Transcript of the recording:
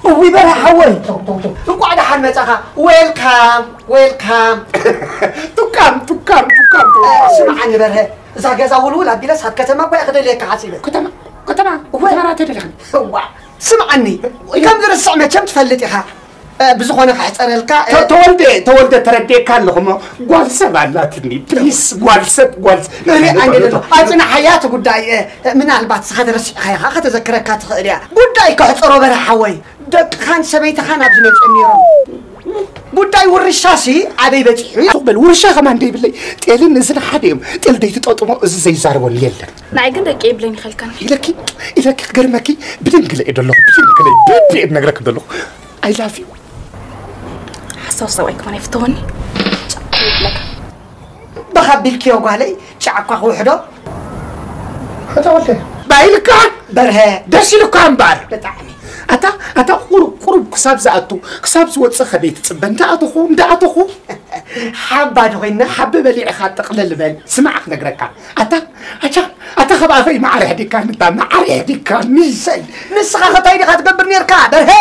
እዊ በርሀ ሓወይ፣ ተው፣ ተው፣ ተው። እንቋዕ ደሓን መጻኻ። ዌልካም፣ ዌልካም። ቱካም፣ ቱካም፣ ቱካም፣ ቱካም። ስምዓኒ በርሀ፣ እዛ ገዛ ውልውል ኣቢለስ ኣብ ከተማ እኳ እየ ክደልየካ ሓሲበ። ከተማ፣ ከተማ፣ እወ። ከተማ ናተ ደለኽኒ። እዋ፣ ስምዓኒ፣ ከም ዝርስዕ መቸም ትፈልጥ ኢኻ። እ፣ ብዝኾነ ክሕጸረልካ፣ እ፣ ተ-፣ ተወልደ፣ ተወልደ፣ ተረዲኤካ ኣለኹ እሞ፣ ጓል ሰብ ኣላትኒ። ፕሊስ፣ ጓል ሰብ፣ ጓል ሰብ። እሪ፣ ኣንደ ደሎ፣ ኣጽናሓያ እቲ ጉዳይ፣ እ፣ ምናልባት ንስኻ ተረሲዕካ ኢኻ፣ ከተዘክረካ ትኽእል እያ። ጉዳይ ከሕጽሮ በርሀ ሓወይ፣ ደቅኻን ሰበይትኻን ኣብዚ መጽኦም ነይሮም። ጉዳይ ውርሻሲ ኣበይ በጺሑ? ሱቕ በል፣ ውርሻ ከማን ደይብለይ። ጤልን እዝን ሓደ እዮም። ጤል ደይትጠጥሞ፣ እዚ ዘይዛረበሉ የለን። ንዓይ ግን ደቂ የብለይን ኢኸልካኒ። ኢለኪ፣ ኢለኪ ክገርመኪ፣ ብድንግለ እየ ደለኹ፣ ብድንግለ እየ፣ ብብየ እነግረኪ ደለኹ። I love you። ሓሳዊ ሰብኣይ ከማን ኣይፍተወኒ። ጫ ይብለካ። ብኻቢልክዮ ጓለይ፣ ጫዕኳ ክውሕዶ። ኣታ ወልደ፣ ባይልካ በርሀ። ደስ ኢሉካ እምበር። ብጣዕሚ። ኣታ፣ ኣታ ቁሩብ፣ ቁሩብ ክሳብ ዝኣቱ፣ ክሳብ ዝወጽእ ከመይ ትጽበ? እንዳኣተኹ፣ እንዳኣተኹ። ሓባ ዶ ኮይና? ሓቢ በሊዕኻ ጥቕልል በል። ስማዕ ክነግረካ። ኣታ፣ ኣታ፣ ኣታ ካብ ኣፈይ መዓር ኣሕዲግካኒ፣ እታ መዓር ኣሕዲግካኒ። ሰይ፣ ንስኻ ከ እንታይ ዲኻ ትገብር ኔርካ? በርሀ።